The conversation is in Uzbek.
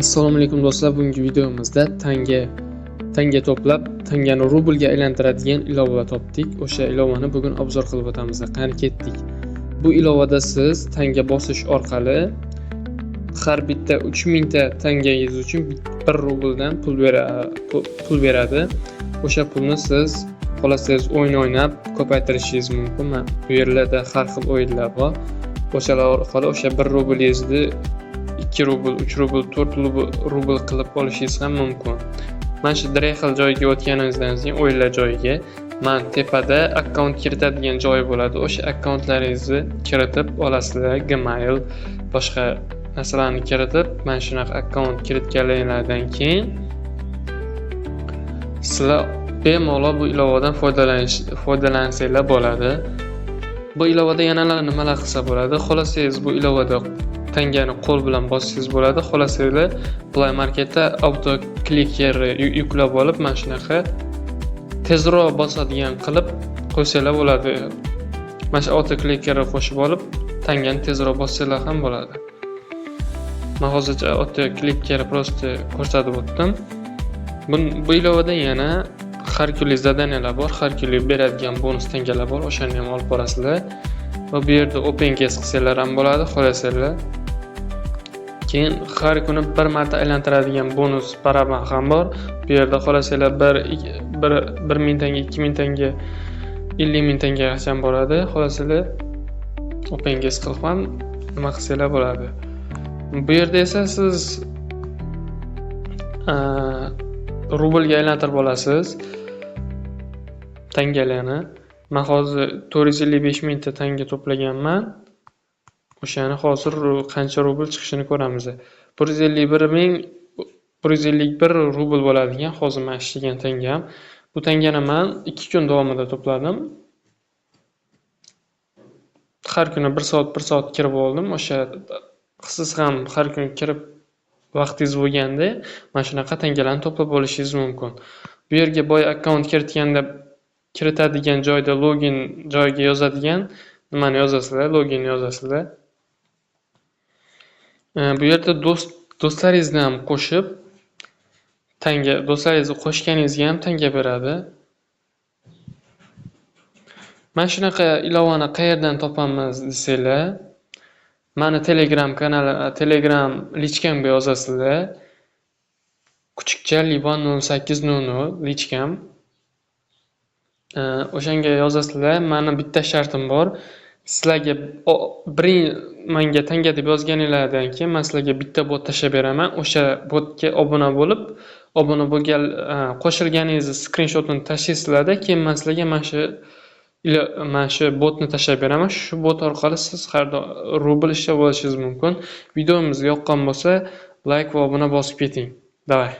Assalomu alaykum do'stlar, bugungi videomizda tanga to'plab, tangani rublga aylantiradigan ilova topdik. O'sha ilovani bugun obzor qilib o'tamiz. Qani ketdik. Bu ilovada siz tanga bosish orqali har bitta 3000 ta tangangiz uchun 1 rubldan pul beradi. O'sha pulni siz xohlasangiz o'yin o'ynab ko'paytirishingiz mumkin. Mana bu yerlarda har xil o'yinlar bor. O'shalar orqali o'sha 1 rublingizni 2 rubl, 3 rubl, 4 rubl qilib olishingiz ham mumkin. Mana shu Drexel joyiga o'tganimizdan keyin o'yinlar joyiga mana tepada akkaunt kiritadigan joyi bo'ladi. O'sha akkauntlaringizni kiritib olasizlar, Gmail, boshqa narsalarni kiritib, mana shunaqa akkaunt kiritganlaringlardan keyin sizlar bemalol bu ilovadan foydalansanglar bo'ladi. Bu ilovada yana nimalar qilsa bo'ladi? Xohlasangiz bu ilovada tangani qo'l bilan bossangiz bo'ladi. Xohlasanglar Play Marketda auto clicker yuklab olib, mana shunaqa tezroq bosadigan qilib qo'ysanglar bo'ladi. Mana shu auto clickerni qo'shib olib, tangani tezroq bossanglar ham bo'ladi. Men hozircha auto clicker просто ko'rsatib o'tdim. Bu ilovada yana har kunlik задания lar bor, har kunlik beradigan bonus tangalar bor, o'shani ham olib borasizlar. Va bu yerda open case qilsanglar ham bo'ladi, xohlasanglar. Keyin har kuni bir marta aylantiradigan bonus baraban ham bor. Bu yerda xohlasanglar 1000 tanga, 2000 tanga, 50 000 tangagacha ham boradi. Xohlasanglar open case qilib ham nima qilsanglar bo'ladi. Bu yerda esa siz rublga aylantirib olasiz tangalarni. Men hozir 455 mingta tanga to'plaganman. O'shani hozir qancha rubl chiqishini ko'ramiz. 151 151 rubl bo'ladigan hozir man ishlagan tangam. Bu tangani man 2 kun davomida to'pladim. Har kuni 1 soat, 1 soat kirib oldim. O'sha siz ham har kuni kirib vaqtingiz bo'lganda mana shunaqa tangalarni to'plab olishingiz mumkin. Bu yerga boya akkaunt kiritganda kiritadigan joyda login joyiga yozadigan nimani yozasizlar, loginni yozasizlar. Bu yerda do'stlaringizni ham qo'shib, tanga do'stlaringizni qo'shganingizga ham tanga beradi. Mana shunaqa ilovani qayerdan topamiz desanglar, mani Telegram kanali, Telegram личка mga yozasizlar. Kuchukcha Livan 0800 личка m. O'shanga yozasizlar. Mani bitta shartim bor. Sizlarga manga tanga deb yozganinglardan keyin men sizlarga bitta bot tashlab beraman. O'sha botga obuna bo'lib, obuna bo'lgan qo'shilganingizni skrinshotini tashlaysizlarda, keyin men sizlarga mana shu botni tashlab beraman. Shu bot orqali siz har doim rubl ishlab olishingiz mumkin. Videomiz yoqqan bo'lsa, layk va obuna bosib keting. Давай.